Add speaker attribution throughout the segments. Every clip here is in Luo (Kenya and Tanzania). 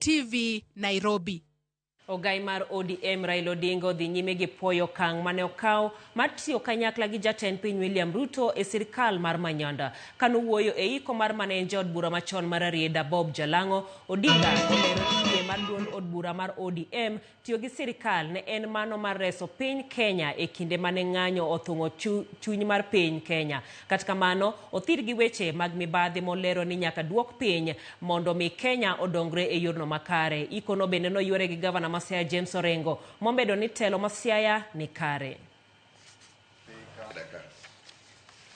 Speaker 1: TV, Nairobi.
Speaker 2: Ogai mar ODM Raila Odinga odhi nyime gi puoyo okang' mane okaw mar tiyo kanyakla gi jatend piny William Ruto e sirkal mar Manyanda. Kanowuoyo e iko mar mane en jaod bura machon mar Rarieda Bob Jalang'o, Odinga olero ni yie mar duond od bura mar ODM tiyo gi sirkal ne en mano mar reso piny Kenya e kinde mane ng'anyo othung'o chuny mar piny Kenya. Kata kamano, othir gi weche mag mibadhi molero ni nyaka duok piny mondo mi Kenya odongre e yorno makare. Ikono bende noywere gi gavana ma Siaya James Orengo momedo ni telo ma Siaya ni kare.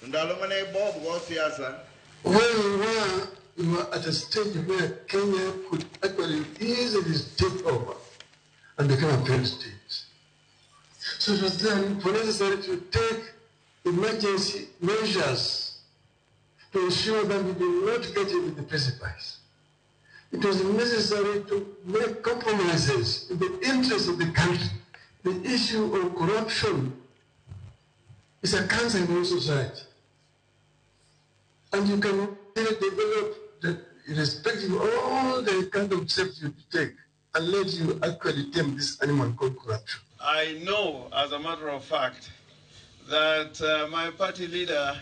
Speaker 3: Ndalo mane Bob go siasa.
Speaker 4: When we were at a stage where Kenya could actually easily take over and become a failed state. So it was then necessary to take emergency measures to ensure that we did not get into the precipice. It was necessary to make compromises in the interest of the country. The issue of corruption is a cancer in our society. And you can develop the, irrespective of all the kind of steps you take, unless you actually tame this animal called corruption.
Speaker 5: I know, as a matter of fact, that my party leader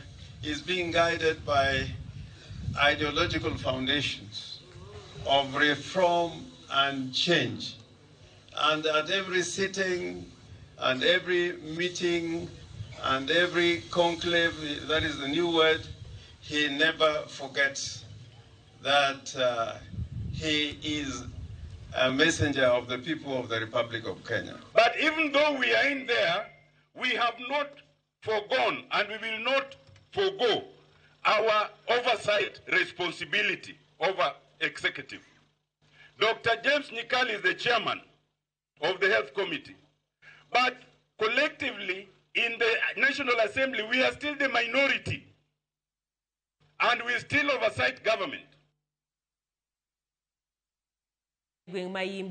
Speaker 5: is being guided by ideological foundations of reform and change. And at every sitting and every meeting and every conclave, that is the new word, he never forgets that he is a messenger of the people of the Republic of Kenya.
Speaker 6: But even though we are in there, we have not forgone and we will not forgo our oversight responsibility over executive. Dr. James Nyikal is the chairman of the Health Committee. But collectively, in the National Assembly, we are still the minority. And we still oversight government.
Speaker 2: Gweng' ma Yimbo.